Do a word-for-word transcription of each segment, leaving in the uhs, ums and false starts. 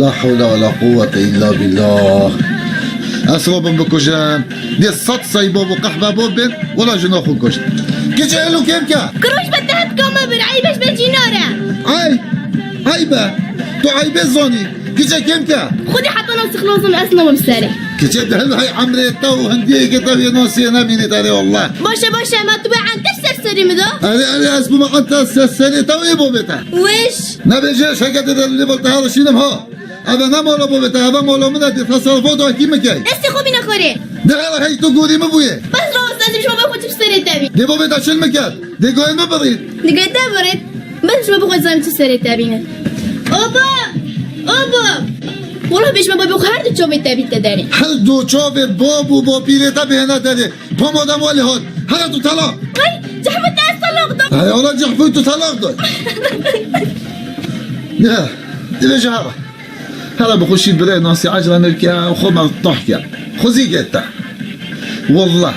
La hewle ve la quwwete illa billah. Ez robim bikujim. Dê sed sey bab û qehbe bab bin, wela jina xwe kuşt. Kiçe elo kêm ke. Kiroş be tehet kama bir, eybeş be cînare. Ay, ay be. Tu eybe zanî. Kiçe kêm ke. Xwedî heta nas xilazim ez nabim serê. Kiçe dehil hay emrê te û hindiyê ke te vê nasiyê nemînî te rê Allah. Baş e, baş e, ma tu be ente ser serê min de. Erê, erê, ez bûme ente ser serê te û ê bobê te. Weş. Nebêje şeke de lê bol te helaşînim ha. Eve ne mala bobê te, eve mala min e, dê teserrufa da kî min key. Destê xwe bîne xwarê. De hele hey tu gorî min bûye. Bes rast ez ji baba xwe çi serê te bî. Dê bobê te çil min kerd. Dê goyê min birît. Dê goyê te birît. Bes ji baba xwe zanim çi serê te bîne. Oba! Oba! Wala bêj me baba xwe her du çavê te bî te derê. Her du çavê bab û bapîrê te bihêne derê. Pamada welê hat. Hele tu talaq. Ay, cehfê te ez talaq da. Hey, ola cehfê tu talaq da. Ya, divê ji hava. Hele bi xwe şî birê nasî ecra me bike, xwe me tah ke. Xwezî gête. Wallah,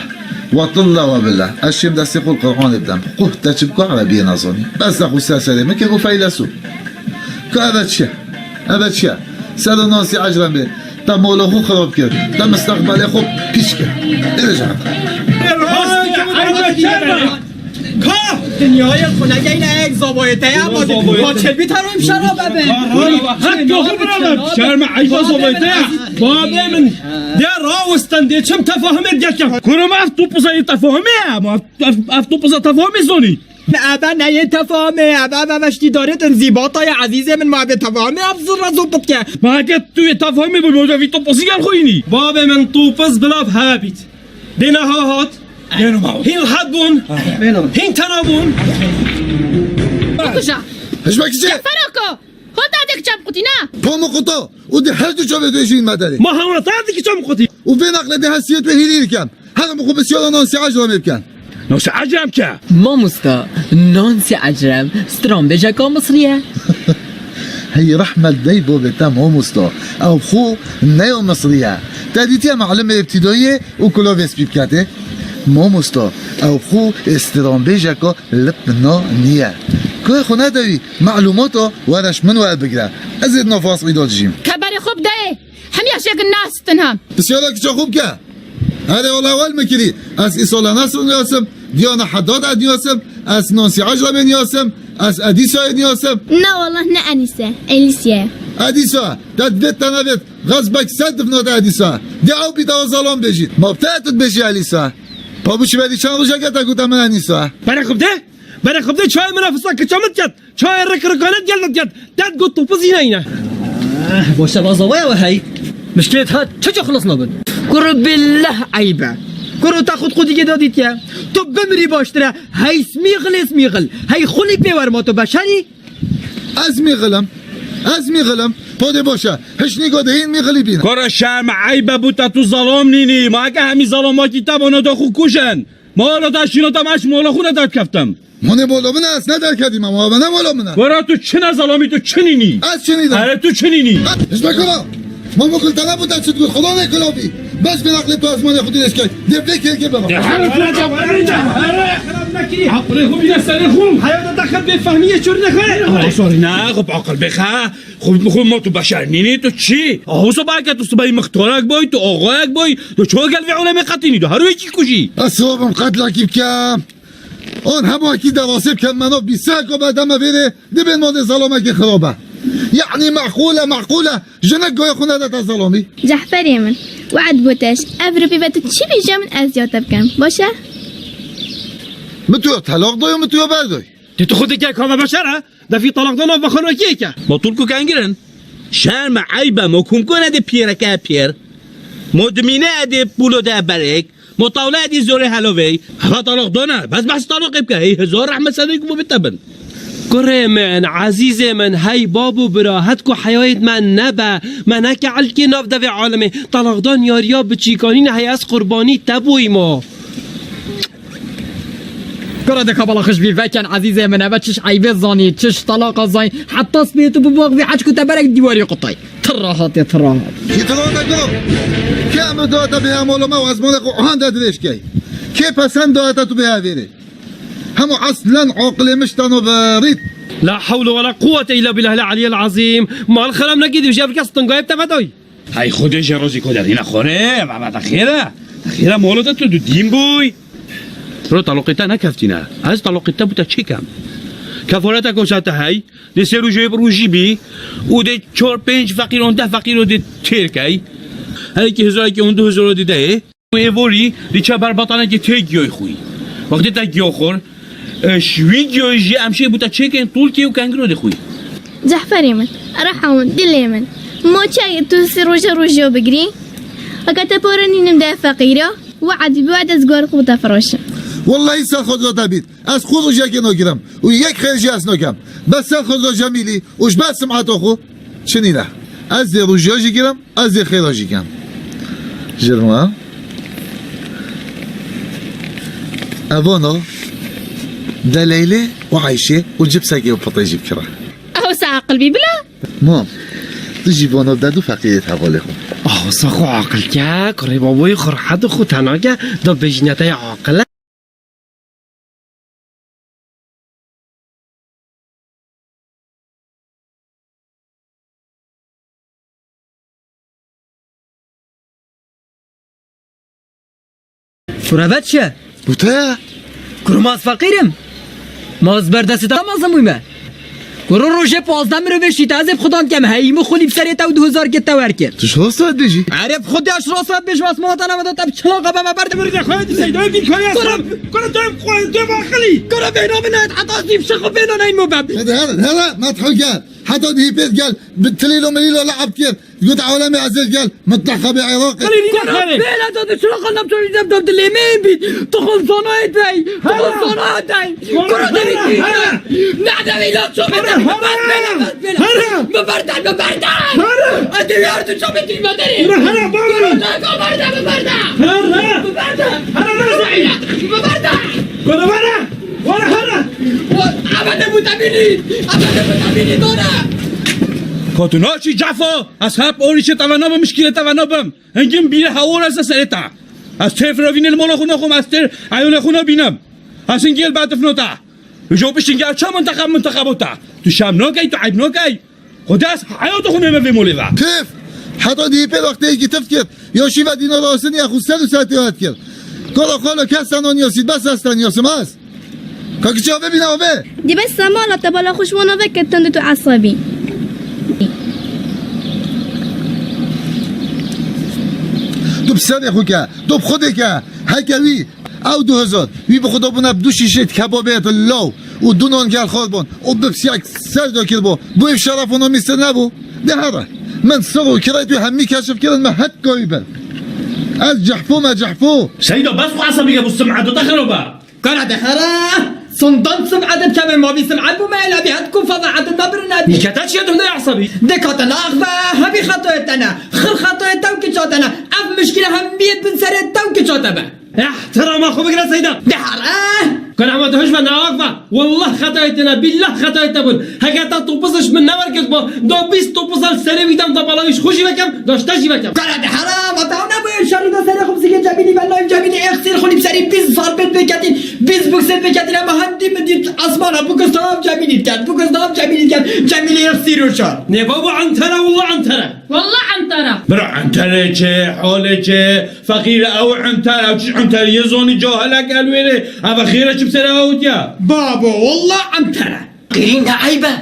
wa tillah wa billah. Ez şêm destê xwe Qur'anê bidim. Quh te çi bike Erebiyê nazanî. Bes te xwe ser serê min kir û feylesûf. Ka eve çi ye? Eve çi ye? Sero nasî ecra me. Te mola xwe xirab kir. Te misteqbelê xwe pîç kir. Êre ji heta. Ka! Dinyayê xwe negeyne ek zavayê te ye, ama ma çelbî teroyim şerab ebe. Hek yoxu biraber. Şerme eyba zavayê te ye. Babê min. De rawistan de çim tefahumê diyekem. Kurum ev tu pizayê tefahumê ye, ama ev, ev tu piza tefahumê zonî. Ebe neyê tefahumê, ebe, ebe, ebe ştî daretin zîbata ye, ezîzê min, ma ebe tefahumê ev zirre zopit ke. Ma heke tu yê tefahumê bû, moca vî tu pizî gel xwe yînî. Babê min tu piz bilav hebe bît. Dê neha hat. Bêno mawe. Hîn rehet bûn. Bêno. Hîn tena bûn. Kuja. Hişme kiçe. Ferako. Hol dadek çam qutî ne? Pamuk quto. Û di her du çavê dê jî me derê. Ma hewra dadek çam qutî. Û vê naqle dê hesiyet ve hîrî dikem. Herim xwe bi siyala nan sî ecra me biken. Nasî ecra me ke. Mamosta, nan sî ecra me, stranbêjeka Misrî ye. Hey rehmet dey bobê te mamosta. Ew xwe neyo Misrî ye. Te dîtiye melimê îbtîdayî û kulavê spî biketê? Mamosta, ew xwe stranbêjeka li pina nîye. Ku xwe nedewî, melûmata were ji min we bigire. Ez ê di nafas îda dijîm. Keberê xwe bideyê. Hemiya şêkin nas tinha. Pisyara kiça xwe bike. Erê wala wel min kirî. Ez Îsola Nasr niyasim, Diyana Haddad e niyasim, ez Nancy Ecremê niyasim, ez Edîsayê niyasim. Na wallah ne Enîse, Elîsye. Edîsa, te divêt te nevêt, xezbek ser difna te Edîsa. Dê ew bî te zalam bêjît. Ma bi te tu dibêjî Elîsa. Pa bu çi berî çend rojeke te gote min Enîsa. Bere xwe bide, bere xwe bide çayê min e fisa kiça min diket. Çayê rik rikane gel ket. Tet got topu zîne yine. Eh, boşe bazawaya ve hey. Mişkilê te çi çi xilas nabin? Kuru billah eybe. Kuru te xud xudî gê dadît ye. Tu bimirî baştir e. Hey smîxilê smîxil. Hey xulî pê werma tu beşerî. Ez mîxilim. Ez mîxilim. Podê boşe. Hişnî go dehîn mîxilî bîne. Koro şerm eybe bû te tu zalam nînî. Ma ke hemî zalamakî te bana da xu kuşin. Mola da şîno te maş mola xu ne derkeftim. Monê mola min e, ez ne derkedî me, ma ne mola min e. Wera tu çi ne zalamî, tu çi nînî? Ez çi nînim? Here tu çi nînî? Hişme kira. Ma mokil te ne bu te çi digot, Xuda ne kila bî. Bes bin aqlê tu ezmanê xu dirêj key. Dê vê kêlkê bema. Aqlê xu bîne serê xu. Heyata te xet bêfehmiyê çor nexwe. Sorry, ne, xu aqil bêxe. Xu, xu ma tu beşer nînî, tu çi? Aho sabah ke tu sibahî mixtarak boy, tu axayek boy, tu ço gel vê ulemê qetînî, tu her wekî kujî. Ez sibabim qetlakî bikem. An hemû ekî dersê bikem, meno bîseko be deme vêrê, dibên ma dê zelamekê xirab e. Yanî meqûl e, meqûl e, jinik goyê xwe nede te zelamî. Cehferê min, we'd bû te ji, ev ripî ve tu çi bêje min ez ya te bikem, baş e? Min tu ya telaq doy û min tu ya berdoy. Tê tu xwe dike kave beşer e? Defî talaqdana vexanakiyê ke. Ma tulku kengirin. Şerm e, eyb e, ma kumkone de piyereke piyer. Ma dimîne edê pulo de berek. Ma tawle edê zorê helovey. Heva talaqdana. Bes behs talaqê bike. Hey hezar rehmet sedek bu bite bin. Kurê min, ezîzê min, hey bab û bira, het ku heyayêt me nebe, me neke elkê nav devê alemê. Talaqdan yariya biçîkanî ne, hey ez qurbanî te bûyî ma. Kura de kabala xişbî veken ezîzê min, eve çiş eyvê zanî, çiş talaqa zanî, heta spê tu bi bax vî heç ku te berek dîwarî qutay. Tira hatê, tira hat. Kî tira te kiro? Kê emir da te bê emolama û ezmanê xwe ahan de dirêj key? Kê pesend da te tu bê evêrê? Hemû eslen aqilê min ji te no berît. La hewle we la quwwete îlla billahil aliyyil azîm. Mal xerab nekî, dibêje ev kes tengayê bi te vedayî. Hey Xwedê jê rozî ku derîne xorê, baba te xêr e. Te xêr e, molo te tu du dîn bûy. Bro, taloqê te nekeftîne. Ez taloqê te bi te çêkem. Kefarete ku te hey, dê sê rojê bi rojî bî û dê çar pênc feqîr an deh feqîr û dê têr key. Her yekî hezar, yekî an du hezar dê deyê. Û êvorî dê çe ber batanekê tê giyoy xwî. Wextê te giyo xwir, e, ji wî giyoyê jî em şê bû te çêkên tolkê û kengiro dê xwî. Cehferê min, reha min, dilê min. Ma çi tu sê roja roja bigirî? Heke te pare nînim de feqîra, we'd bi we'd ez guher xwe te firoşim. Wellahî ser xwe dota bît. Ez xwe rojekê nagirim û yek xêr jî ez nakem. Bes ser xwe do Cemîlî û ji ber simeta xwe çi nîne. Ez dê roja jî girim, ez dê xêra jî kem. Jirma. Evana de Leylê û Eyşê û cipsekê û pitê jî bikire. Ew se aqil bî bila? Mam, tu jî vana de du feqîrê hevalê xwe. Ah, sa xwe aqil ke, kurê baboyê xwe rehet xwe tenake, da bejîne te ya aqil e. Kura ve çi? Bu te? Kuru ma ez feqîr im. Ma ez ber destê te mezin bûme. Kuru rojê pazdeh mirovê şîte ez ê bi xudan kem heyî min xulî bi serê te û du hezar ke te wer kir. Tu ji rast ve dibêjî? Erê bi xudya ji rast ve dibêjim ez ma te navê te bi çilaqa be me berde. Kurê xwe di seyda bir kare. Kuru. Kuru tu hem xwe, tu hem aqilî. Kuru bêhna min neyt heta ez dî bi şixu bêhna neyin mobem. Hadi, hadi, hadi, met hû gel. Heta dihî pêt gel, bi tilîlo milîlo le'eb kir. Got ewlemê ezê gel, mintexebê Iraqê. Kuru bêhna te di çilaqa nabçe wî dem dam dilê min bî. Tu xwe zanayê dey. Tu xwe zanayê dey. Kuru devî bî. Ne devî la ço bêhna. Hara! Hara! Biberde, biberde! Hara! Hadi yardım çabetî bederi! Hara, hara, baba! Biberde, biberde! Hara! Biberde! Hara, hara! Biberde! Bana, bana! Bana, hara! Abede mutabini! Abede mutabini dona! Kotunaçi Cafo! Ashab orişe tavana bim, mişkile tavana bim. Hingim bile hawor ez sereta. Ez tefra vînel mola xuna xum, ez ter ayole xuna bînem. Hasin gel batif nota. Ji piştî gel çi minteqa minteqa bota. Tu şam nokey, tu eyb nokey. Xuda ez heyata xwe nême vê molê ve. Pif! Heta dî pê wextê yekî tift kir. Ya şîva dîna rastin ya xwe ser û ser têhat kir. Kala xala kes sen an yasî, bes ez ten yasim ez. Ka kiçê avê bîne avê. Dî bes semala te bala xwe ji wana veke tend û tu esabî. Tu bi serê xwe ke, tu bi xwedê ke, heke wî. Ew du hezar, wî bi xwe dabûna bi du şîşê kebabê law û du nan gel xwe ban û bi psiyek ser de kiribû. Bû ev şeref û namîs te nebû? De here. Min sir û kirêt wî hemî keşif kirin, me het kawî bin. Ez cehfo me cehfo. Seyda, bes xwe esabî ke bû sim'et te xirab e. Kara de here. Sondan sim'et kemê ma bî sim'et bû me, ela bî het ku feda edin me birine. Nîkete çiye tu ne esabî? De kate nax be, hebî xetoyê te ne. Xir xetoyê te û kiça te ne. Ev mişkile hemî bin serê te û kiça te be. Ehtirama xwe bigire Seyda. De here. Kana ma tu hiş ve naak ve. Wallah xetayê te ne, billah xetayê te bûn. Heke ta topuz ji min newer kir ba, da bîst topuz al serê wî dem da bala wî ji xwe jî vekem, da ji te jî vekem. Kara de here, ma te ne bûye şerî da serê xwe bizike Cemîlî ve nayim Cemîlî êxsîr xwe lî bi serî bîst zarbet veketîn, bîst bukset veketîn, ama hem dî min dît asmana, bu kız tamam Cemîlî diket, bu kız tamam Cemîlî diket, Cemîlî êxsîr û şar. Ne babo, antara, wallah antara. Wallah antara. Bira antara çi, hale çi? Feqîr ew Enter, ew çi Enter, yê zonî cahilek elwêrê. Eva xêre çi bi ser ew awitiya? Babo, wallah Entere. Feqîrî ne eyb e?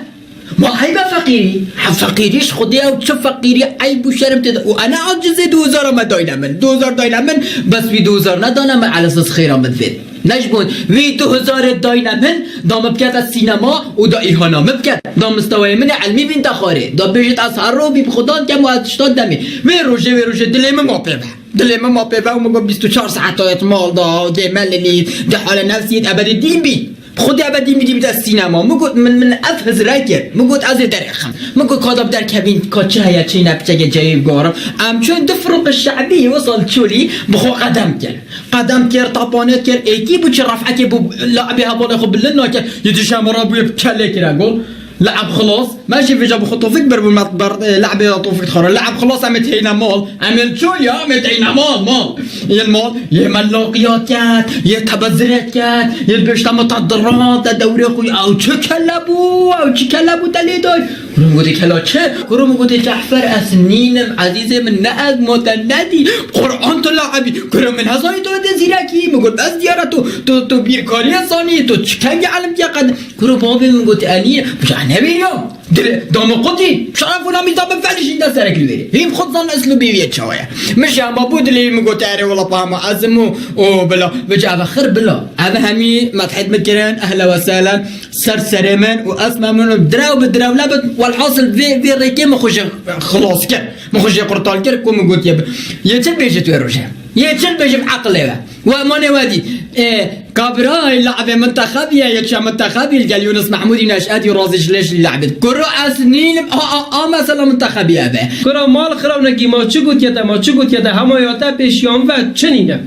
Ma eyb e feqîrî? Ha feqîrî ji Xwedê ew çi feqîrî eyb û şerm tê de. Û ene acizê du hezar me dayne min. Du hezar dayne min, bes wî du hezar nedane min, elesas xêra min vê. Ne ji bo wî du hezarê dayne min, da min bikete sînema û da îhana min biket. Da misteweyê min ê ilmî bînte xwarê. Da bêjit ez her rojî bi Xudan kem û ez tiştan demê. Wê rojê, wê rojê dilê min ma pê ve. Dilê min ma pê ve û min got bîst û çar saet ayet mal da, dê me lilî, dê hale nefsiyet ebedî dîn bî. Xwedê ebedî min dî bide sînema. Min got min, min ev hizre kir. Min got ez ê derêxim. Min got ka da bi derkevîn, ka çi heye çi ne piçeke ceyê bigorim. Em çûn du firoqi şe'bî wisa li Çolî bi xwe qedem kir. Qedem kir, tapanet kir, êkî bû çi ref'ekê bû, labê hevalê xwe bilind nakir, yê dişemê re bûye bi kelê kire gol. Le'eb xilas, me jî vêca bi xwe Tofîk ber bû me ber, e, le'bê de Tofîk dixwara. Le'eb xilas, em ê teyne mal. Em ê ço ya, em ê teyne mal, mal. Yên mal, yê me laqiyat ket, yê tebeziret ket, yê bêşte me te dirat, te dewrê xwe, ew çi kele bû, ew çi kele bû te lê dayt. Kuro min gotê kela çi? Kuro min gotê Cehfer ez nînim, ezîzê min ne ez mo te nedî. Quran tu le'ebî. Kuro min hezayî tu dê zîrekî. Min got ez diyara tu, tu, tu bîrkariyê zanî, tu çi kengî elimtiye qed. Kuro babê min got enî, bişa nebî ya. Dilê dame qutî, şeref û namî da min felişî de serekî verî. Hîm xud zan eslûbî vê çawa ye. Min jî hema bû dilê min got erê wela pama ezim û, û bila. Vêca eve xir bila. Eve hemî medhed min kirin, ehlen ve sehlen. Ser serê min û ez memnûn im. Direw bi direw nebin. Welhasil vê, vê rêkê min xwe jê xilas kir. Min xwe jê qurtal kir ku min gotiye bi. Yê çi dibêjit wê rojê? Yê çi dibêjim eqilê we? We emanê we dî. Ê, kabirayê le'bê mintexebî ye, yê çiya mintexebî li gel Yûnis Mehmûdî Neş'etî razî ji lêş le'bê. Kuro ez nînim, a, a, a mesela mintexebî ye be. Kura mal xirawnekî ma çi gotiye te, ma çi gotiye te, hema ya te pêşiyan ve çi nîne?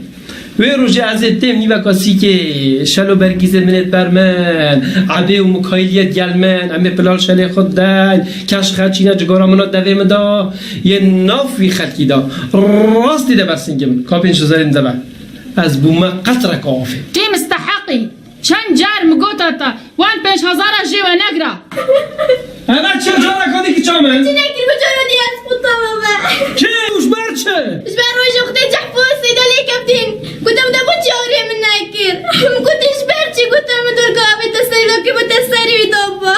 Wê rojê ez ê têm nîveka sîkê, şelo bergîzê min ê ber min, Ebê û Mikaîl yê gel min, em ê pilal şelê xwe deyn, keş xerçîne cigara min a devê min da, yê nav wî xelkî da. Rastî de bersingim, kapên ji zerên de be. Ez bûme qetreka avê. Kê misteheqî? Çend car min gota te, wan pênc hezara jê we negira. Eve çi careka dî kiça min? Çi nekir bi cara dî ez quta baba. Kê û ji ber çi? Ji ber rojê xwe tê cehf û seyda lê kevtîn. Gotim de bo çi awrê min nekir. Min gotê ji ber çi, gote min dorka avê te serî da, kê bo te serî wî da ba.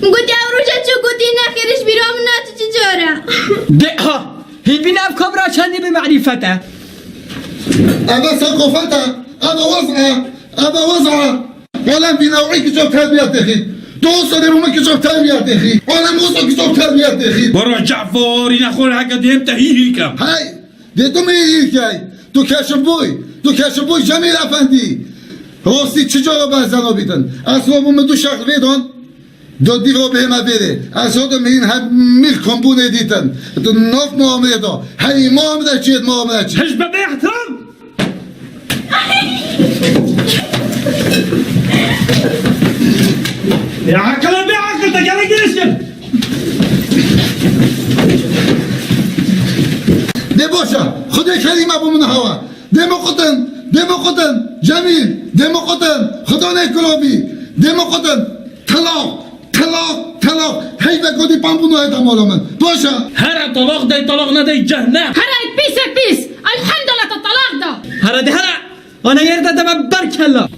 Min gotê ew roja çi gotî nexêr ji bîra min naçe çi cara. De ha. Hîn bîne ev kabira çendî bi merîfet e. Eve sekofet e, eve wez e, eve wez e. Welem bîne wî kiçok terbiye têxî. Tu wisa dê min kiçok terbiye têxî. Welem wisa kiçok terbiye têxî. Baro Cafor, îne xwe heke dêm te hî hî kem. Hey, dê tu min hî hî key. Tu keşif bûy, tu keşif bûy Cemîl Efendî. Rastî çi cara ben zeno bîtin. Ez ro bû min du şex vê don. Do dî ro bihême vêrê. Ez hodim hîn hemî kombûnê dîtin. Di nav muamelê de. Hey muamele çi yê muamele çi. Hej be bê ihtiram. Ya akıl be akıl da gel giriş gel. De boşa. Xudê kerîme bû min hawa. Dê min qutin, dê min qutin, Cemîl, dê min qutin, Xidonê Kulovî, dê min qutin, telaq, telaq, telaq, heyve godî pambûno heta mala min. Paşa! Here talaq dey, talaq nedey, cehnem! Here pîsê pîs, elhamdulillah te talaq da! Here de here, ana yerde de ben berkella!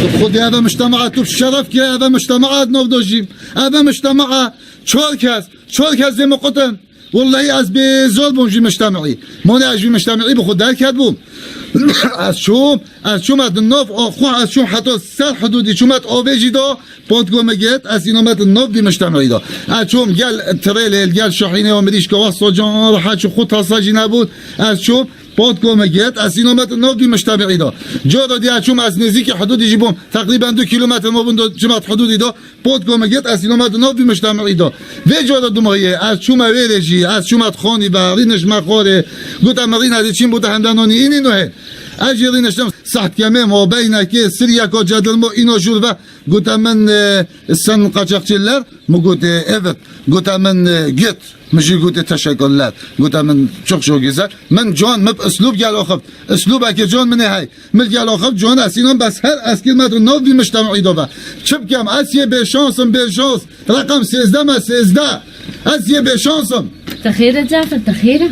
Tu xudê eve mujtema, tu şeref ke eve mujtema ez nov dojîm. Eve mujtema çor kes, çor kes dê min qutin. Wellahî ez bêzor bûm ji mujtemî. Mane ez ji mujtemî bi xwe derket bûm. Ez çûm, ez çûme di nav xwe, ez çûm heta ser hidûdî çûme di avê jî de, pont ku me girt, ez îno me di nav vî mujtemî de. Ez çûm gel trêlê, gel şahînê û mirîşka wexto can rehet çû xwe tasa jî nebûn. Ez çûm, pont ku me girt, ez îno me di nav vî mujtemî de. Coro dî ez çûm, ez nêzîkî hidûdî jî bûm. Teqrîben du kîlometre me bûn do çûme di hidûdî de. Pot ku me girt, ez îno me di nav vî mujtemî de. Vê cara dumahiyê, ez çûme wêrê jî, ez çûme di xanî ve, rîniş me xwarê. Gote min rîne dê çîn bûte hemde nonî înî nuhê. Ez jî rîniştim, saht kemê ma beynekê, siriyeka cedilmo îno jûr ve. Gote min, e, sen kaçakçılar? Min gotê, evet. Gote min, e, git. Min jî gotê teşekkürler. Gote min çok çok güzel. Min can, min bi uslûb gel oxift. Uslûbekê can min ê hey. Min gel oxift can ez înan bes her ez kîlometre nav vî mujtemî de ve. Çi bikem? Ez yê bêşans im, bêşans. Reqem sêzdeh me, sêzdeh. Ez yê bêşans im. Te xêr e Cafer, te xêr e.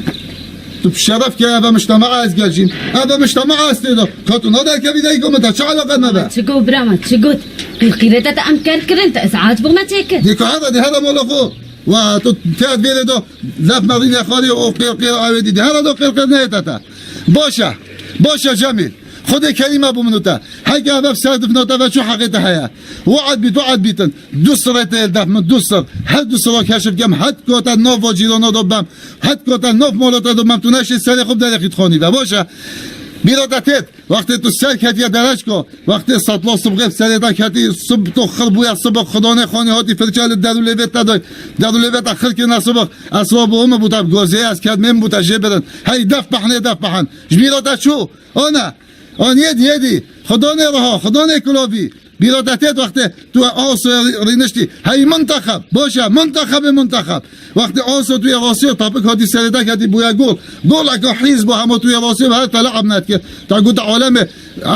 Tu bi şeref ke eve mujtema ez gel jîm. Eve mujtema ez tê de. Ka tu naderkevî de î ku min te çi eleqe me be? Çi got bira me, çi got? Qîrqîreta te em ker kirin, te îzac bo me çêkir. Dê ku here, dê here mala xwe. Wa tu têt vêrê de zef merînê xwarê û qêr qêr awê dî. Dê here de qêr qêr neyê te te. Baş e. Baş e Cemîl. Xwedê kerîme bo min û te. Heke ev ev ser difna te ve çi heqê te heye. We'd bît, we'd bîtin. Du sirê tê def min, du sir. Her du sira keşif kem. Het ku te nav va cîrana de bem. Het ku te nav mala te de bem. Tu neşê serê xwe bi derê xîtxanî ve. Baş e. Bîra te têt. Wextê tu ser ketiye dereçko. Wextê setla sibxê bi serê te ketî. Sib tu xir bûye sibix. Xudanê xanî hatî firçe li derûlê vê te day. Derûlê vê te xir kirine sibix. Esra bo min bû te bi gozê ez kedmê min bû te jê birin. Hey def pehne, def pehn. Ji bîra te çû. Ana, an yêdî, yêdî. Xudanê reha, Xudanê kulavî. Bîra te têt wextê tu Aso rîniştî. Hey muntexeb. Boş e. Muntexebê muntexeb. Wextê Aso tu yê rasiyo tapik hatî serê te ketî bûye gol. Goleka hîz bû hema tu yê rasiyo her te le'eb nedkir. Te got alemê.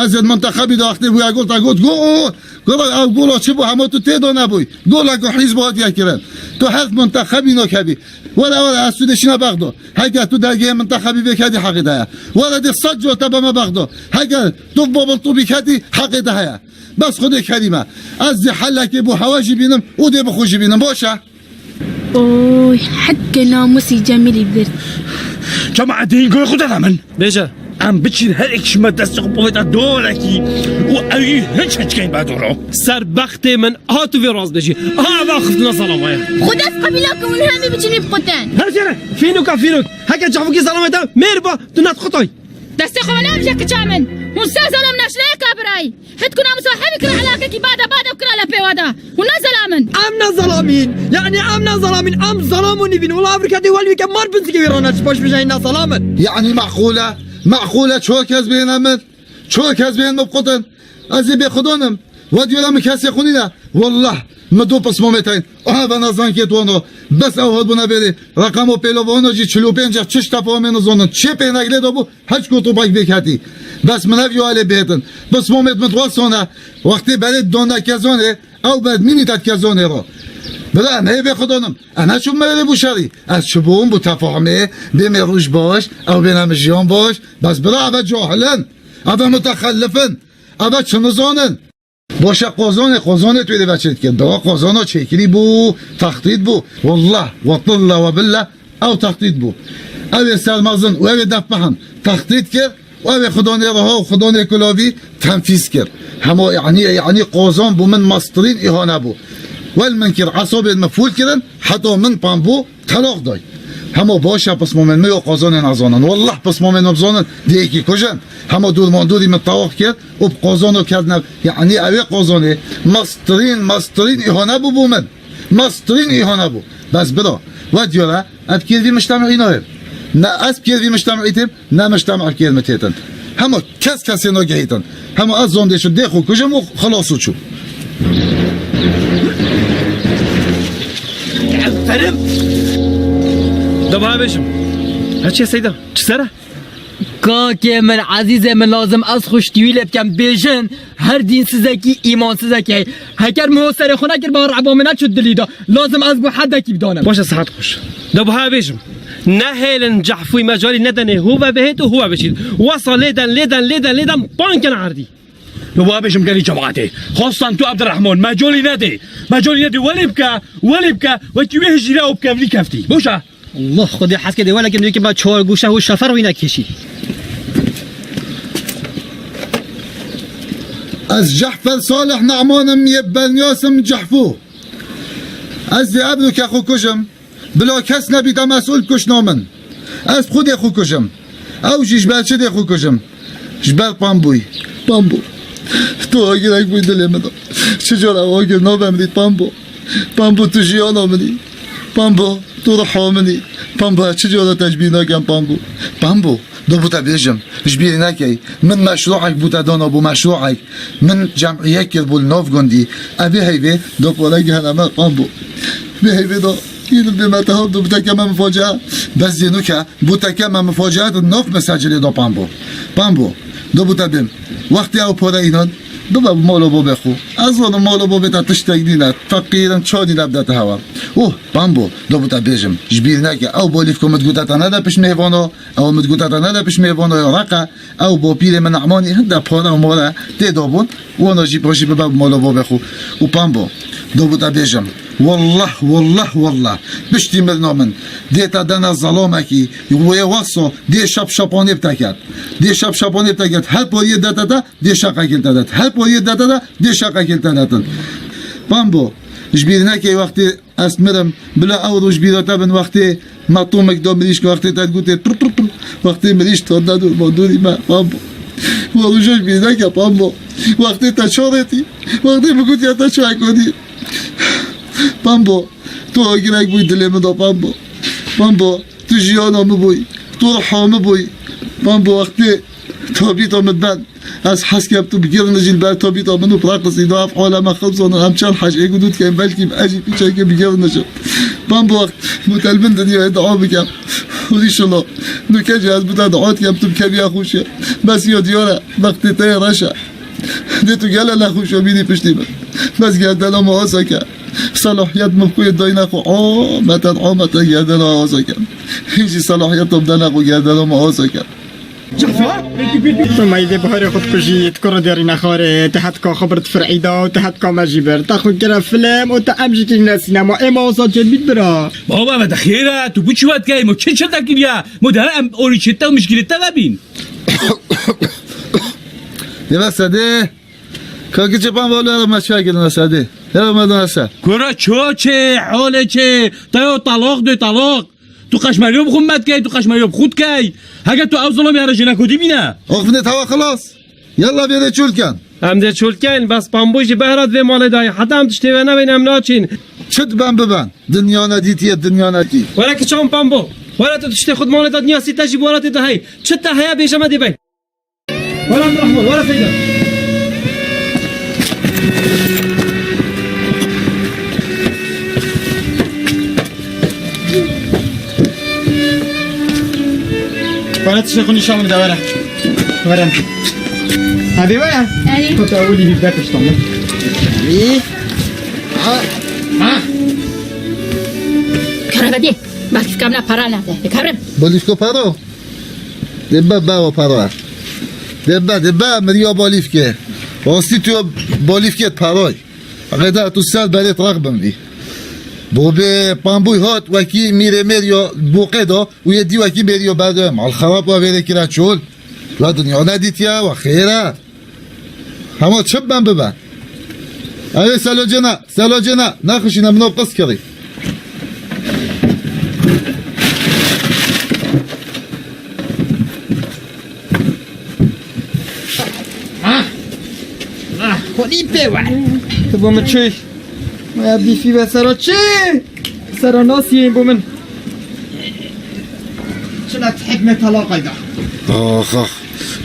Ez ê muntexebî de wextê bûye gol te got gol. Gol ew gola çi bû hema tu tê de nebûy. Goleka hîz bû hatiye kirin. Tu her muntexebî nakebî. Were were ez tu dê şîna Bexdo. Heke tu dergehê muntexebî vê ketî heqê te heye. Were dê sed cor te beme Bexdo. Heke tu babiltûbî ketî heqê te heye. Bes Xwedê kerîm e. Ez dê helekê bo hewe jî bînim û dê bi xwe jî bînim. Baş e? Oy, heke namûsî Cemîlî bir. Cemaetê hîn goyê xwe de min. Bêje. Em biçîn her êk ji me destê xwe bivêta dorekî û ew yî hiç hiç keyn bedoro. Serbextê min, ha tu vê rast bêjî. Ha eva xiftina zelama ye. Xwe dest qebîla ke hûn hemî biçînî biqutin. Her jere, fînûka fînûk. Heke çavukî zelamê te mêr ba, tu nedixutay. Destê xwe vênebije kiça min. Hûn sê zelam neşneyeka birayî. Hit ku namusa hemî kira elakekî bade bade û kira lepê wada. Hûn ne zelam in. Em ne zelam in. Yanî em ne zelam in. Em zelam û nîvîn. Wela ev riketê welî wike mar binzikê wî rana çi baş bijayî ne zelam in. Yanî meqûl e. Meqûl e ço kes bêne min. Ço kes bêne min biqutin. Ez ê bêxudan im. We diyora min kesê xwe nîne. Wallah, min do pismamê teyn. Aha ve nazankê tuwano. Bes ew hat bûne bêrê. Reqemo pêlovano jî çil û pênc çiş tefamê nizonin. Çê pênek lê de bû. Hiç ku topek vêketî. Bes min ev yo elê bêtin. Pismamêt min wasone. Wextê berê done kezonê, ew ber mînî tet kezonê ro. Bila em hê vê xudonim. Em ne çû merê bû şerî. Ez çi bûm bû tefahmê. Bê me rûj baş. Ew bêne min jiyan baş. Bes bila eve cahilin. Eve mutexellifin. Eve çi nizonin. Boşa qozonê, qozonê tu êdî ve çêdikir. Dewa qozona çêkirî bû, textît bû. Wallah, we tilla we billa, ew textît bû. Ew ê sermezin û ew ê defbihin textît kir û ew ê xidonê reha û xidonê kulavî tenfîz kir. Hema yanî, yanî qozon bû min mestirîn îhane bû. Wel min kir, esabên min fûl kirin, heta min pam bû. Teloq day. Hemo baş e pismamên me yo qazanên azanan. Wallah pismamên me bizanin diyekî kujin. Hemo dûr mandûrî min teloq kir û bi qazano kerdine. Yanî ew ê qazanê mestirîn, mestirîn îhane bû bû min. Mestirîn îhane bû. Bes bira. We diyar e, ez kêr vî miştemî nayêm. Ne ez kêr vî miştemî têm, ne miştemî kêr min têtin. Hemo kes kesê nagehîtin. Hemo ez zondê çû dê xwe kujim û xilas û çû. Ferim! De bana bêjim. Heçê Seyda, çi ser e? Kakê min, ezîzê min, lazim ez xuştî wî lê bikem. Bêjin, her dînsizekî, îmansizekî heye. Heker min ho serê xwe nekir, ba reba min neçû dilî de. Lazim ez bû hedekî bidanim. Baş e, sihet xweş. De bana bêjim. Nehêlin cehfûyî mecalî nedenê, hu ve bihêt û hu ve biçît. Wesa lêden, lêden, lêden, lêden, pan ken erdî. Li wa bêjim gelî cemaetê. Xwestan tu Abdurrahman, mecolî nedê. Mecolî nedê, welê bike, welê bike, wekî wê hijîre û bikevlî keftî. Boşa. Allah Xwedê hez kê dê wele kin dikî ba çor guşe û şefer wî nekişî. Ez Cehfer Salih Na'man im yê Belnyasim Cehfû. Ez dê ebro ke xwe kujim. Bila kes nebîte mesûl kuşna min. Ez xwedê xwe kujim. Ew jî ji ber çi dê xwe kujim? Ji ber Pambûyî. Pambû. Tu agirek bûyî dilê min de. Çi cara ew agir nabemrît Pambû. Pambû tu jiyana min î. Pambû tu riha min î. Pambû ez çi cara te ji bîr nakem Pambû. Pambû. Do bû te bêjim, ji bîr nekey, min meşruek bû te dana bû, meşruek. Min cemiyek kir bû li nav gundî. Evê heyvê do pore gihene me, qan bû. Vê heyvê do yî li bê me teha do bû te keme min facia. Bes zênûke bû te keme min facia di nav mesecilê do pan bû. Pan bû. Do bû te bêm. Wextê ew pore înan, bibe bi molo bobê xwe. Ez zanim molo bobê te tiştek nîne. Feqîr in, ço nîne bide te hewa. Uh, pan bû. Do bû te bêjim, ji bîr neke. Ew bolîf ku min digûte te nede pişt mêvano. Ew min digotata nede pişt mêvanoya reqe, ew bopîrê min Emanî hinde pare û more tê de bûn, wano jî paşî bibe molo bobê xwe û pembo. Do bû te bêjim, wallah, wallah, wallah, piştî mirina min, dê te dene zelamekî, wê wexso, dê şap şapanê bi te ket. Dê şap şapanê bi te ket. Her poriyê dete te, dê şaqekê te det. Her poriyê dete te, dê şaqekê te detin. Pembo, ji bîr nekey wextê Ez mirim, bila ew roj bîra te bin wextê me tomek da mirîşk, wextê te gotê pir, pir, pir, wextê mirîşk tornado ma dûrî me, Pambo. Wa roja ji bîr neke, Pambo. Wextê te çorêtî, wextê min gotiye te çayekonî. Pambo, tu agirek bûyî dilê min da, Pambo. Pambo, tu jiyana min bûyî, tu riha min bûyî. Pambo, wextê Tabîta min ben. Ez hez kem tu bigirnijîn ber tabîta min û birakisî da ev aleme xew zanin em çend hej ê gudû dikeyin belkî ez jî piçekê bigirnijim. Ben bu wext mutelbin dinyayê dua bikem. Û înşallah nuke jî ez bi te dua dikem tu bikevî ya xweşiye. Bes ya diyar e, wextê te yê reş e. Dê tu gele nexweş e bînî piştî min. Bes gerdena min asa ke. Selahiyet min xwe dayne xwe ameten ameten gerdena asa ke. Hîn jî selahiyet min dene xwe gerdena min asa ke. Tu meydê biharê xwe dikujî, tu kura derî nexwarê, tu hetka xwe bir di fir'î da û tu hetka me jî bir. Te xwe kire film û tu em jî kirîne sînema. Ê ma wisa çêdibît bira? Baba, me de xêr e, tu bu çi wet key? Mo çi çi te kiriye? Mo de em orî çê te û mişkilê te vebîn. Dê ve sedê. Kakî çepan valo ya me çay kirin sedê. Ya me dana se. Kura ço çê, holê çê, te yo talaq de talaq. Tu qeşmeriyo bi xwe me dikey, tu qeşmeriyo bi xwe dikey. Heke tu ew zilam yare jine ku dibîne. Oxfine tawa xelas. Yalla vêrê çûl ken. Em dê çûl ken, bes Pambû jî behra divê malê dayê. Heta em tiştê we nebên em naçîn. Çi diben biben. Dinya nedîtiye, dinya nedî. Were ki çawan Pambû. Were tu tiştê xwe di malê de dinya sî te jî bi were tê de hey. Çi te heye bêje me dê bey. Were Abdurrahman, were Seyda. Were tiştê xwe nîşan bide, were. Were. Hadi were. Hadi. Kota wili bir bekleştim. Hadi. Ha. Ha. Kara hadi. Bak, kamla para nerede? Karim. Balîfko para. Dê be, be o para. Dê be, dê be, miriya balîfke. Rastî tu balîfke parayê. Qeda tu ser berê traq bin vî. Bo bê Pambûy hat wekî mîrê mêriyo boqê da û yê dî wekî mêriyo berde. Mal xerab wa vêrê kira çol. La dinya nedîtiye wa xêr e. Hema çi ben bibe. Ewê selocena, selocena. Nexişîne min o qis kirî. Ah! Ah! Xwedî pê we. Tu bo min çi? Me ya bîfî ve sero çi? Sero nasiyên bo min. Çi ne tihek me talaqayda. Ax, ax.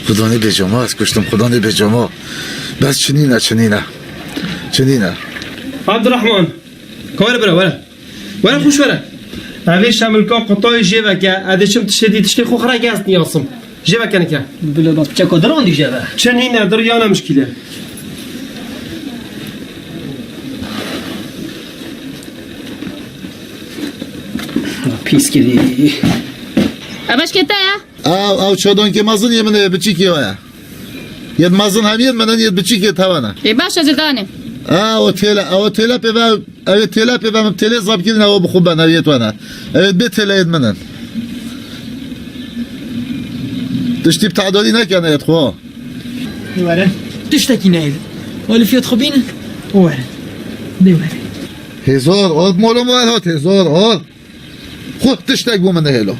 Xudanê bêcama, ez kuştim, Xudanê bêcama. Bes çinîne, çinîne. Çinîne. Abdurrahman. Were bira, were. Were xweş were. Evê şemilka qutayê jê veke, ez dê çim tiştê dî, tiştê xwe xira gez niyasim. Jê veke nike. Bila bak, çeko dir ondî jê ve. Çi nîne, dir yana mişkîle. Pîs kirî. Ev eşkê te ye? Ew, ew çadonkê mezin yê min e, biçîkê we ye. Yê mezin hem yê min in, yê biçîkê te we ne. Ê baş e, zidane. Ew têle, ew têle pê ve, ew têle pê ve min têlê zab kirin, ew bi xwe ben, ew yê te we ne. Ew bê têle yê min in. Tiştî bi tadorî nekene yê xwe. Were. Tiştekî neyê. Olîfiyet xwe bînin. Were. Dê were. Hêzor, ot molom wer hot, hêzor, ot. Xwe tiştek bo min nehêlo.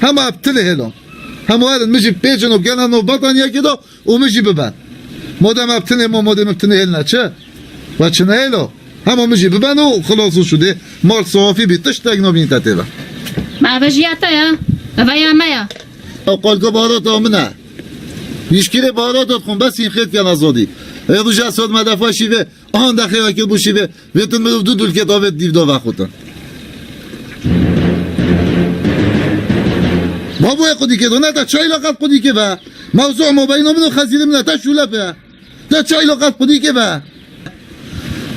Hema ev tine hêlo. Hema werin min jî pêcin û gelen û bataniyekê do û min jî biben. Modem ev tine mo, modem ev tine hêlne çi? Ve çi nehêlo? Hema min jî biben û xilas û şûdê mal safî bî, tiştek nabîn te tê ve. Ma eve jî ya te ya. Eve ya me ya. Ew qalka baharata min e. Yişkirê baharata dixwin, bes hîn xêr diken azadî. Ê roja sod me defa şî vê. An dexê wekî bû şîvê, vêtin mirov du dulkê davêt dîv do vexutin. Baboyê qudîkê do, ne te çay laqat qudîkê ve. Mewzu mobayno min û xezîrê min e, te şûle pê. Te çay laqat qudîkê ve.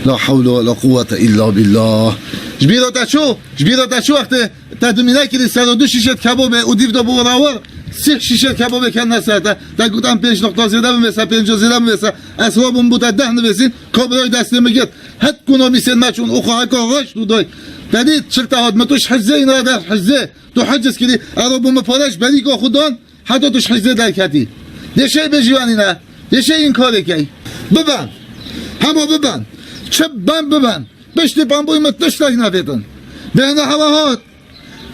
La hewle ve la quwwete illa billah. Ji bîra te çû, ji bîra te çû wextê te dimîne kirî ser û du şîşet kebabê û dîv do bû rawir. Sih şîşet kebabê ken ne ser te. Te got em pênc noqta zêde bimêse, pênco zêde bimêse. Ez rabûm bû te deh nivêsîn. Kabrayê destê min girt. Het ku namîsên me çûn û xwe heka raşt û day. Te dît çil te hat min tu ji hiczê îna der hiczê. Tu hiciz kirî. Ero bû min pare ji berîka xwe dan. Heta tu ji hiczê derketî. Dê şey bêjî wanî ne. Dê şey înkarê key. Biben. Hema biben. Çi ben biben. Piştî Pambûy min tiştek nevêtin. Bêhna hewa hat.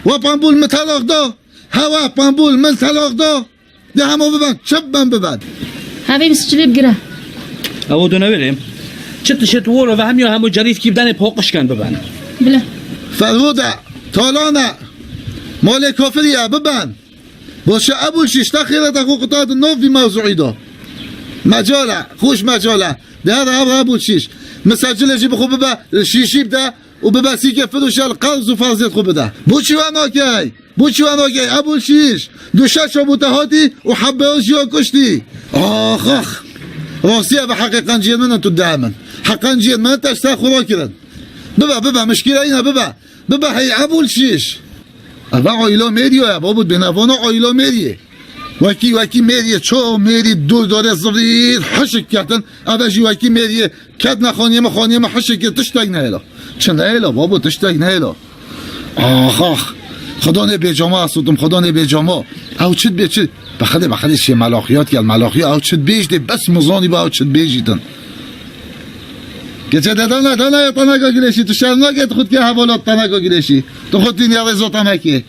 We Pambûl min telaq da. Hewa Pambûl min telaq da. De hema biben, çi biben biben. Hevê min siçilê bigire. Ew done verê. Çi tişt woro ve hemiya hemû cerîfkî bidanê poqişken biben. Bile. Ferhode, talane, malê kafirî ye biben. Boşa Ebûl Şîş, te xêreta xwe quta di nav vî mewzûî de. Mecale, xweş mecale. De heve heve Ebûl Şîş. Misecilê jî bi xwe bibe, şîşî bide û bibe sîkê firûşe li qewz û ferzê xwe bide. Bo çi we nakey? Bo çi we nakey? Ebûl Şîş. Du şeş bû te hatî û hebbeya jî ya kuştî. Ax, ax. Rastî ev heqê qenciyên min in tu dihê min. Heqenciyên min te ji ser xwe rakirin. Bibe, bibe, mişkîle îne bibe. Bibe hey Ebûl Şîş. Eve aîla Mêrî ye, babû binevana aîla Mêrî ye. Wekî, wekî Mêrî ye, ço Mêrî dûr dorê zirîr hişik ketin. Eve jî wekî Mêrî ye, ketine xaniyê min, xaniyê min hişik ye, tiştek nehêla. Çi nehêla, babû tiştek nehêla. Ax, ax. Xwedanê bêcama ez sotim, xwedanê bêcama. Ew çi dibê çi? Bexedê, bexedê şê melaxiyat gel, melaxiya ew çi dibêjitê, bes min zanî ba ew çi dibêjîtin. Keçe de dana, dana ya tanaka güreşî, tu şer nake, tu xud ke hevalat tanaka güreşî. Tu xud tînya rêzo tanakê.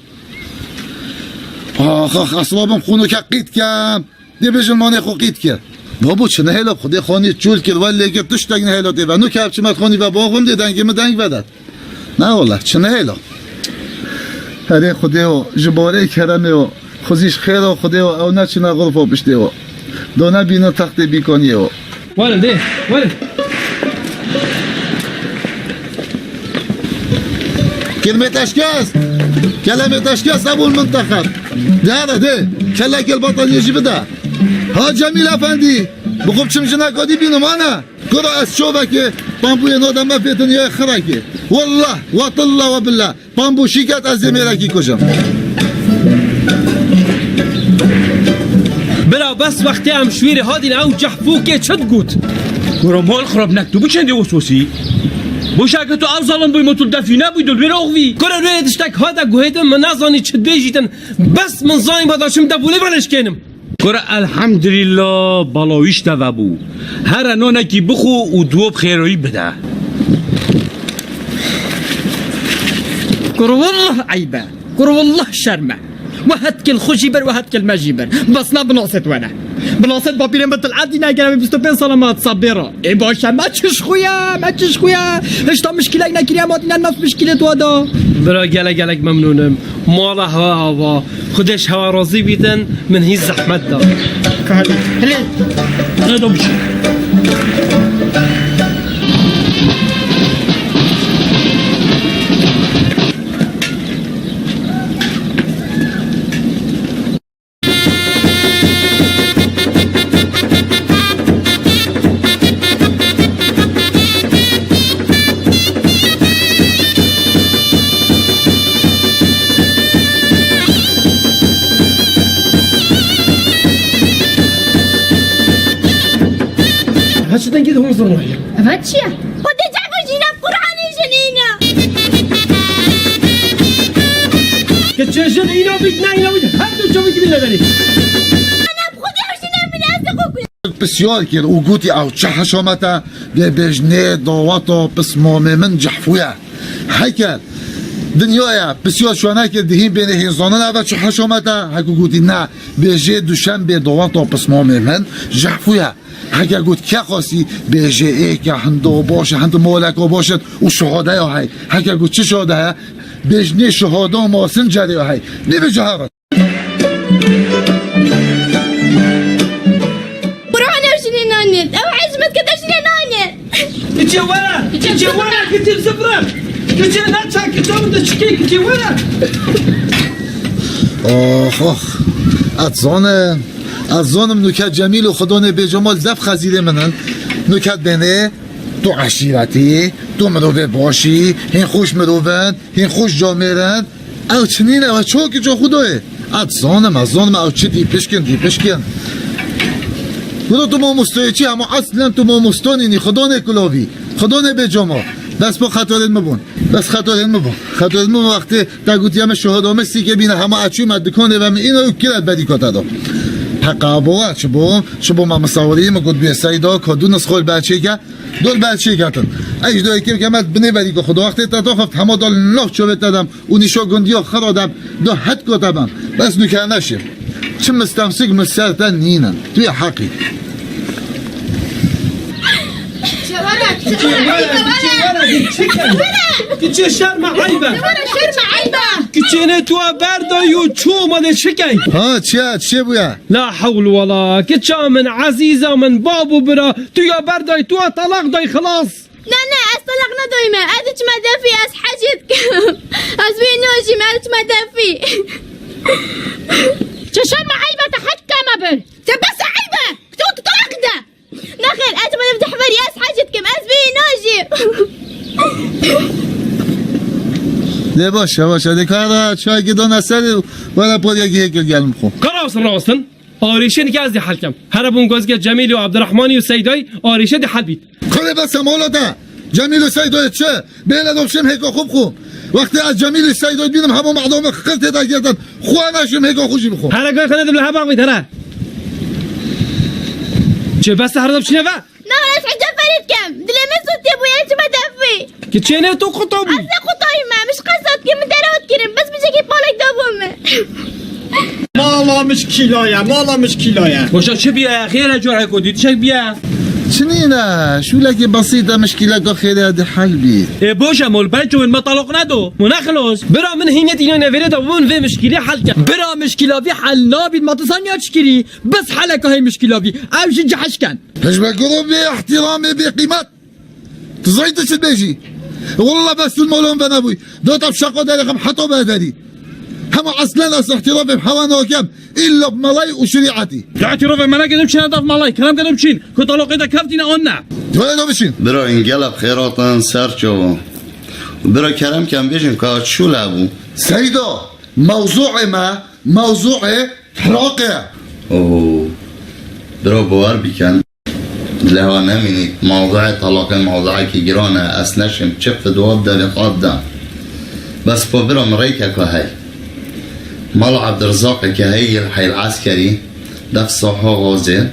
Ax, ax, esbabim xûno ke qît kem. Dê bêjin manê xwe qît kir. Babo çi nehêla, Xwedê xanî çûl kir, wellê kir, tiştek nehêla tê ve. Nu ke ev çimet xanî ve baxim dê dengê min deng vedet. Na wele, çi nehêla. Herê Xwedê o, ji barê keremê o, xwezîş xêr o Xwedê o, ew neçine xurfo piştê o. Do nebînin textê bîkaniyê o. Werin dê, werin. Kelmê teşkes. Kelemê teşkes Ebûl Minteqeb. De de de. Kelekê li bataniyê jî bide. Ha Cemîl Efendî. Bi xwe biçim jineka dî bînim ana. Kuro ez çovekê pambûyê nodem me fêtin ya xirekê. Wallah, watilla we billah. Pambû şîket ez dê mêrekî kujim. Bira bes wextê em şwîrê hadîn ew cehfûkê çi digot? Kuro mol xirab nek tu bi çendê weswesî. Boşa ke tu ew zalim bûy, tu defî nebûy, tu li wêrê oxivî. Kuro wêrê tiştek hate guhê din, min nezanî çi dibêjîtin. Bes min zanî bada çim defolê veleşkênim. Kuro elhemdulîllah balawîş te vebû. Here nonekî bixwe û diwo bi xêroyî bide. Kuro wallah eyb e. Kuro wallah şerm e. We hetkil xwe jî ber, we hetkil me jî ber. Bes na binasêt wene. Binasêt bapîrên bi til edî negere, bîst û pênc sala me hat sabê re. Ê baş e, me çi ji xwe ye, me çi ji xwe ye. Hişta mişkîlek nekiriye, em hatine nav mişkîlê tu da. Bira gelek gelek memnûn im. Mala hewa ava. Xwedê ji hewa razî bîtin, min hîn zehmet da. Kalî. Hilê. Ne da biçî. Her çi dengê de hon zirnayê. Eva çi ye? Xwedê cevir jîna Qur'anê jinîna. Ke çe jin îna bît, ne îna bît, her du çavik bî leverê. Ana bi Xwedê ew jine min ez de xwe kujim. Pisyar kir û gotî ew çi heşamete, vê bêjnê daweta pismamê min cehfû ye. Heke dinyaya pisyar şuane kir dihîn bêne hîn zanin eve çi heşamete, heke gotî ne, bêjê duşembê daweta pismamê min cehfû ye. Heke got ke xwestî bêjê ê ke hindo baş e, hind moleka baş e û şuhadeya hey. Heke got çi şuhade heye, bêjnê şuhada masin cerê hey. Nê bêje herin. Qur'an ew jinê nanê. Ew hizmet ke te jinê nanê. Kiçê were, kiçê were, kiçê zifre. Kiçê neça, kiçê were, çikê, kiçê were. Ox, ox. Ez zanim, ez zanim nuke Cemîl û Xidonê Bêcemal def xezîrê min in. Nuke bênê, tu eşîretî, tu mirovê başî, hîn xweş mirov in, hîn xweş camêr in. Ew çinîn e, ew çokî ço Xudoyê. Ez zanim, ez zanim ew çi dîpişkin, dîpişkin. Xudo tu mamostoyê çi, hema eslen tu mamosto nînî, Xidonê kulovî, Xidonê bêcama. Bes bo xetorên min bûn. Bes xetorên min bûn. Xetorên min wextê te gotiye me şuhada me sîkê bîne, hema ez çûme dikonê ve min îna û kire berîka te do. Heqa bo we, çi bo, çi bo me misawirî min got bê seyda, ka du nisxol berçêke, Dor berçî ketin. Ey ji doyê kêv kemet binê berî ku Xudo wextê te doxift hema dal noh çovê te dem û nîşo gundiyo xiro dem do het ko te bem. Bes nûke neşim. Çi mistemsik min ser te nînin. Tu yê heqî. Kiçê were, kiçê were, kiçê were, kiçê şerme eybe. Şerme eybe. Kiçênê tu a berdayî û çû malê çi key? Ha, çi ye? Çi bûye? La hewl wela. Kiça min, ezîza min, bab û bira, tu ya berdayî, tu a talaq dayî, xilas. Ne, ne, ez talaq nedayîme. Ez diçime defî, ez hecê dikim. Ez wê najîm, ez diçime defî. Çi şerm û eyb e, te hed keme bir. Te bes e eyb e. Tu, tu talaq de. Nexêr, ez ji min cehberî, ez hecê dikim, ez vê yê najîm. Lê baş e, baş e. Dê kara çayekî dana ser, were poriyekî hêkir gelim xwe. Ka rawestin, rawestin. Arîşên ke ez dê hel kem. Here bûn gozge Cemîl û Abdurrahmanî û Seydayî arîşe dê hel bît. Kurê bes e molo te. Cemîl û Seydoyê çi? Bêle do bişim hêka xwe bixwim. Wextê ez Cemîlî Seydoyê bînim, hemû mexdûmê qir tê de girtin. Xwe naşim hêka xwe jî bixwim. Here goy xine dim li hev axivît, here. Çê bes here do bişîne ve? Na, ez hicab ferî dikim. Dilê min zû tê bûye, çima defî? Kiçênê tu quta bû. Ez ne qutayî me, min ji qesa dikim, min dera dikirim. Bes bijekî palek da bo min. Mala mişkîla ye, mala mişkîla ye. Boşa çi biya ya? Xêr e, cara ku dî tişek biya. Çi nîne, şûlekî besît e, mişkîleka xêrê dê hel bî. Ê boş e mol, belkî win me talaq nedo. Mu ne xilos. Bira min hînê dîna nevêrê de win vê mişkîlê hel ke. Bira mişkîla vî hel nabît, ma tu zaniya çi kirî? Bes heleka hê mişkîla vî. Ew jî cehişken. Hişme guro bê ihtiramê bê qîmet. Tu zayî tu çi dibêjî? Wallah bes tu molon venebûy. Dota bi şaqo derê xem heta be derî. Hema eslen ez ihtirafê bi hewa nakem. Îlla bi melayî û şerîetî. Tu îtirafê me neke, tu çine def melayî. Kerem ke tu çin. Ku talaqê de keftîne an ne? Tu ê de biçin. Bira, hîn gelek xêratin ser çavan. Bira, kerem ke em bêjin ka şûle bû. Seydo, mewzûê me, mewzûê talaqê ye. Oo. Bira, bawer bikin. Lê hewa nemînî, mewduê talaqê mewduekî giran e, ez neşim çi fidwa bi derê xwe bidem. Bes pa bira min rêkeka hey. Mala Ebdirizaqê ke hey yê li Heyl Eskerî, def saha gazê,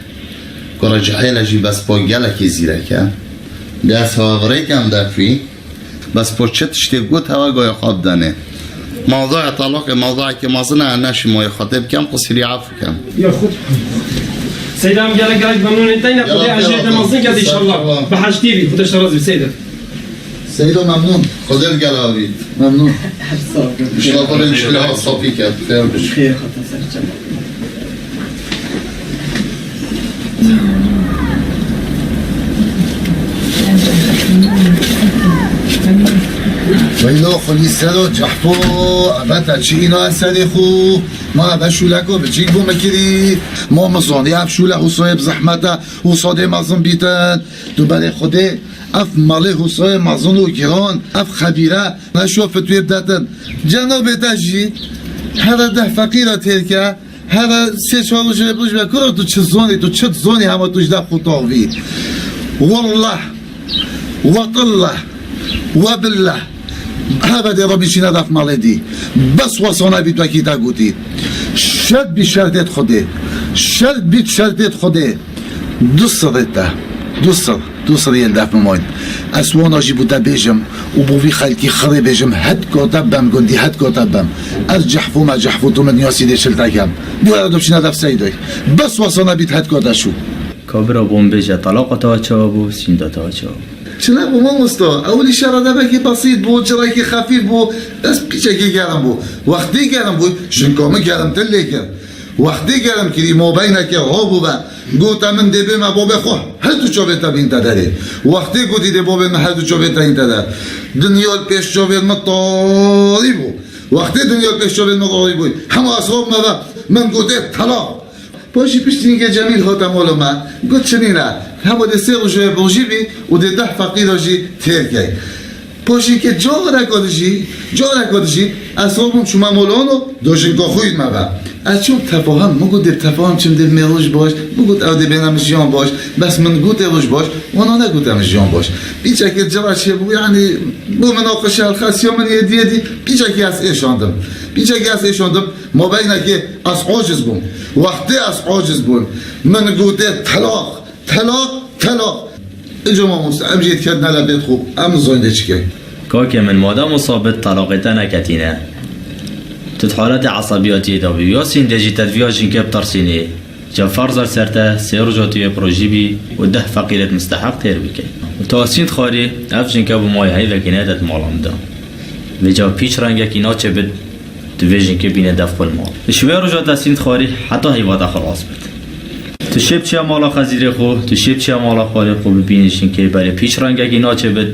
kura cihêle jî bes pa gelekî zîrek e. Dê ez hewa virêkem def wî, Bes po çi tiştê got hewa goya xwe bidanê. Mewduya talaqê mewduyekî mezin e, neşim wê xwe tê bikem, qusirî efû kem. Ya xwe. Seyda, em gelek gelek memnûn in. Teyna Xwedê ecrê te mezin ked inşallah. Bi heştî bî, Xwedê ji te razî bî Seyda. Seydo memnûn. Xwedê li gel avît. Memnûn. Înşallah Xwedê çi lê safî ked. Xêr bû. Xêr xwe te ser çavan. Weylo xulî sero cehfo, ebeta çi îna serê xu, ma ebe şûleko biçîk bû min kirî, ma min zanî ev şûle Husayê bi zehmet e, Husadê mezin bîtin, tu berê Xwedê ev malê Husayê mezin û giran, ev xebîre, neşo fitwê bidetin. Cenabê te jî, here deh feqîra têrke, Heve sê çar rojê roj be, kuro tu çi zonî, tu çi zonî, hema tu ji def xwe taxivî. Wallah, wetillah, webillah. Heve dê Rebî çîne def malê dî. Bes wesane bît wekî te gotî. Şert bît şertêt Xwedê. Şert bît şertêt Xwedê. Du sirê te. Du sir. Tu siriyên def min mayîn. Ez wana jî bo te bêjim û bo vî xelkî xirê bêjim, hetka te bem gundî, hetka te bem. Ez cehfû me cehfû tu min ya sîdê çil te kem. Dû here dibçîne def Seydoy. Bes wesane bît hetka te şû. Ka bira bo min bêje, talaqa te çawa bû, sînda te çawa bû? Çi nebû mamosta? Ewilî şere debekî besît bû, cirekî xefîf bû, ez pîçekî germ bû. Wextî germ bû, jinka min germtir lê kir. Wextê germ kirî, mobeyneke rabû ve, gote min dê bême babê xwe, her du çavê te bînte derê. Wextê gotî dê babê min her du çavê te hînte der. Dinya li pêş çavên min tarî bû. Wextê dinya li pêş çavên min tarî bû, hema ez rabûme ve, min gotê telaq. Paşî piştî hingê Cemîl hate mala me, got çi nîne, hema dê sê rojê rojî bî û dê deh feqîra jî têr key. Paşê ke careke dijî, careke dijî, ez rabûm çûme mola wan û do jinka xwe yî me ve. Ez çûm tefahim, min got dê tefahim çim dê mê roj baş, min got ew dê bêne min jiyan baş, bes min gotê roj baş, wana negote min jiyan baş. Pîçekê cira çêbû, yanî bû min o qişe xesiya min yê diyê dî, pîçekê ez êşandim. Pîçekê ez êşandim, mabeynekê ez aciz bûm. Wextê ez aciz bûm, min gotê telaq. Telaq, telaq. Îca mamoste, em jî dikevine lebêt xwe, em nizanin dê çi kin. Kakê min, madem û sabit telaqê te neketîne, tu di haletê esebiyatiyê de bî, ya sîndê jî te di viya jinkê bitirsînî, ca ferz e ser te, sê roja tu yê bi rojî bî û deh feqîrêt misteheq têr bikey. Û tu asîn dixwarî, ev jinke bo mayê heyvekî nede di mala min de. Vêca pîç rengekî naçe bid Tu vê jinkê bîne dev xwe li mal. Ji wê roja te sînd xwarî heta heyva te xilas bit. Tu şê biçiya mala xezîrê xwe, tu şê biçiya mala xwarê xwe bibînî jinkê belê pîç rengekî naçe bit,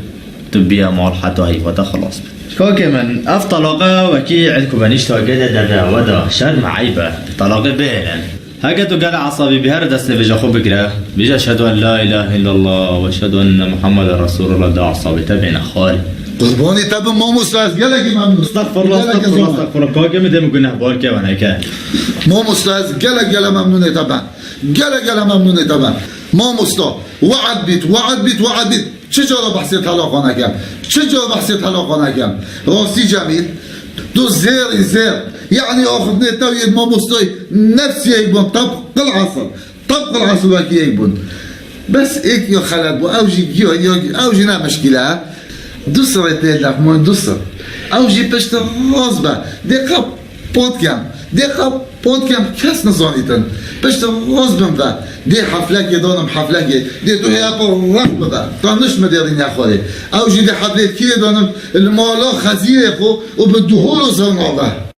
tu biya mal heta heyva te xilas bit. Kakê min, ev telaqe wekî elkubenîşta gede deve we da, şerm e, eyb e, telaqê bihêlin. Heke tu gele esabî bî, her destê vêja xwe bigire, bêje, "Eşhedû en la îlahe îllallah we eşhedû enne Muhammeden Resûlullah", da esabê te bêne xwarê. Qurbanî te bin mamosta, ez gelekî memnûn. Estexfirullah, Gelekî estexfirullah, zor. Estexfirullah. Kakê min dê min gunehbar ke, weneke. Mamosta, ez gele gele memnûnê te ben. Gele gele memnûnê te ben. Mamosta, we'd bît, we'd bît, we'd bît. Çi cara behsê telaqa nekem? Çi cara behsê telaqa nekem? Rastî Cemîl, tu zêrî zêr. Yanî axiftinê te û yê mamostayê nefsiyek bûn, tebqil esl. Tebqil esl wekî yek bûn. Bes êk ya xelet bû, ew jî giya, ya, ew jî ne mişkîl e. Du sirê tê lef, man du sir. Ew jî pişt rast be. Dê qe Podcast. Dê qe podcast kes nizanîtin. Pişt rast bin ve. Dê heflekê danim heflekê. Dê tu heye qe rast bibe. Tanış mi dê rînya xwarê. Ew jî dê heflê kî danim li mala xezîrê xwe û bi duhol û zirna ve.